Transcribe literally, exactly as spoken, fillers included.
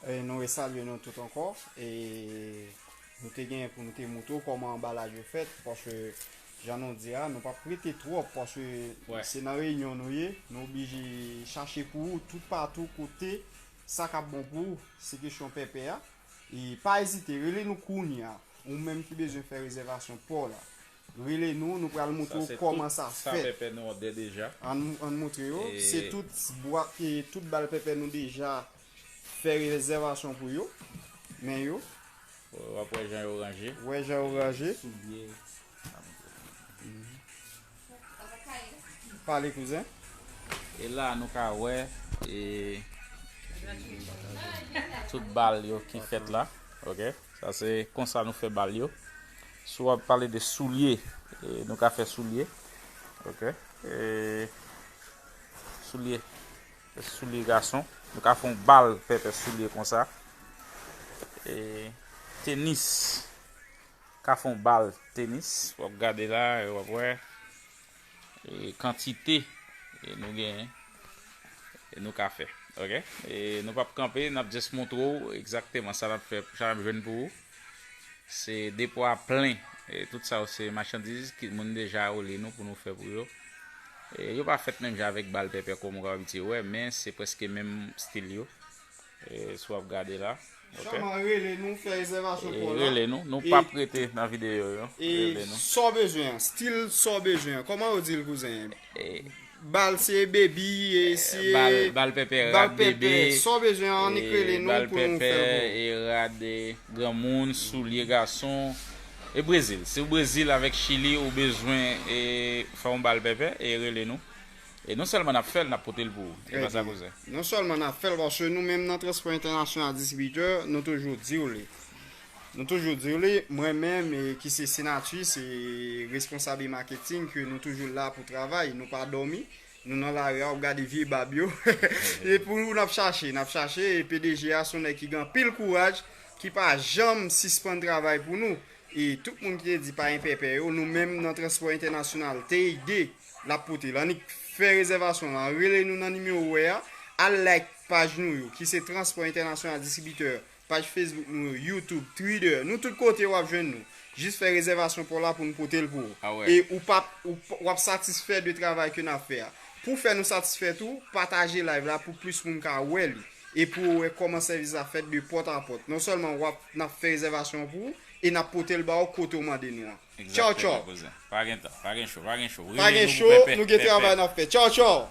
E nou resalye nou tout ankò. E nou te genyen pou nou te moutre w kòman anbalaj yo fèt, paske jan nou di a, nou p ap rete twòp, paske se nan reyinyon nou ye, nou oblije chache pou ou tout patou kote sa k ap bon pou ou, se kesyon pèpè a. E pa ezite, rele nou kounye a. Ou menm ki bezwen fè rezèvasyon pa w la, rele nou, nou pral moutre w kòman sa fèt. Sa pèpè nou òdè deja. Ann, ann moutre yo. Se tout bwat, e tout bal pèpè nou deja fè rezèvasyon pou yo. Men yo. W ap wè jan yo ranje. Wè jan yo ranje. Pale, kouzen. E la, nou ka wè, e, tout bal yo ki fèt la. Ok? Sa se konsa nou fè bal yo. Si w ap pale de soulye, e, nou ka fè soulye. Ok? E, soulye. Soulye gason. Nou ka fè yon bal pèpè soulye konsa. E, tenis. Ka fè yon bal tenis. W ap gade la, e w ap wè. E, kantite, e, nou genyen, e, nou ka fè. Ok? E, nou p ap kanpe, n ap just montre w egzakteman sa n ap fè, sa n ap jwenn pou ou. Se de pwa plen, e, tout sa yo se machandiz ki moun deja rele nou pou nou fè pou yo. E, yo pa fèt menm jan avèk bal pèpè kòm ou ka abitye wè, men se prèske menm stil yo. E, si w ap gade la. Ok? Sèlman rele nou, fè rezèvasyon pou w la. Rele nou. Nou p ap rete nan videyo yo. Rele nou. Sa w bezwen an, stil sa w bezwen an. Kòman yo di l, kouzen? E, bal se baby, e, se bal, bal pèpè, bal rad pèpè, bebe, sa w bezwen an, annik rele nou pou nou fè l pou ou. E, rad, e, granmoun, soulye gason. E Brezil. Si w Brezil avèk Chili, ou bezwen, e, fè yon bal pèpè, e rele nou. E non sèlman n ap fè l, n ap pote l pou ou. E pa sa, kouzen? Non sèlman n ap fè l, paske nou menm nan Transpò Entènasyonal Distribitè, nou toujou di w li. Nou toujou di w li, mwen menm, e, ki se Senatris, e responsab e maketing, ke nou toujou la pou travay, nou pa dòmi, nou nan lari a, w ap gade vye bab yo. E pou nou, n ap chache, n ap chache, e P D G a se yon nèg ki gen anpil kouraj, ki pa janm sispann travay pou nou. E tout moun ki te di pa gen pèpè yo, nou menm nan Transpò Entènasyonal, T I D, l ap pote l. Annik fè rezèvasyon lan, rele nou nan nimewo ou wè a, al like paj nou yo, ki se Transpò Entènasyonal Distribitè, paj Facebook nou yo, YouTube, Twitter, nou tout kote w ap jwenn nou. Jis fè rezèvasyon pa w la pou n pote l pou ou. E ou p ap, ou p-, w ap satisfè de travay ke n ap fè a. Pou fè nou satisfè tou, pataje live la pou plis moun ka wè li. E pou w wè kòman sèvis la fèt de pòt a pòt. Non sèlman w ap, n ap fè rezèvasyon pou ou, e n ap pote l ba w kote w mande nou an. Tchaw, tchaw. Pa gen tan, pa gen cho, pa gen cho. Pa gen cho, nou gen travay n ap fè. Tchaw, tchaw.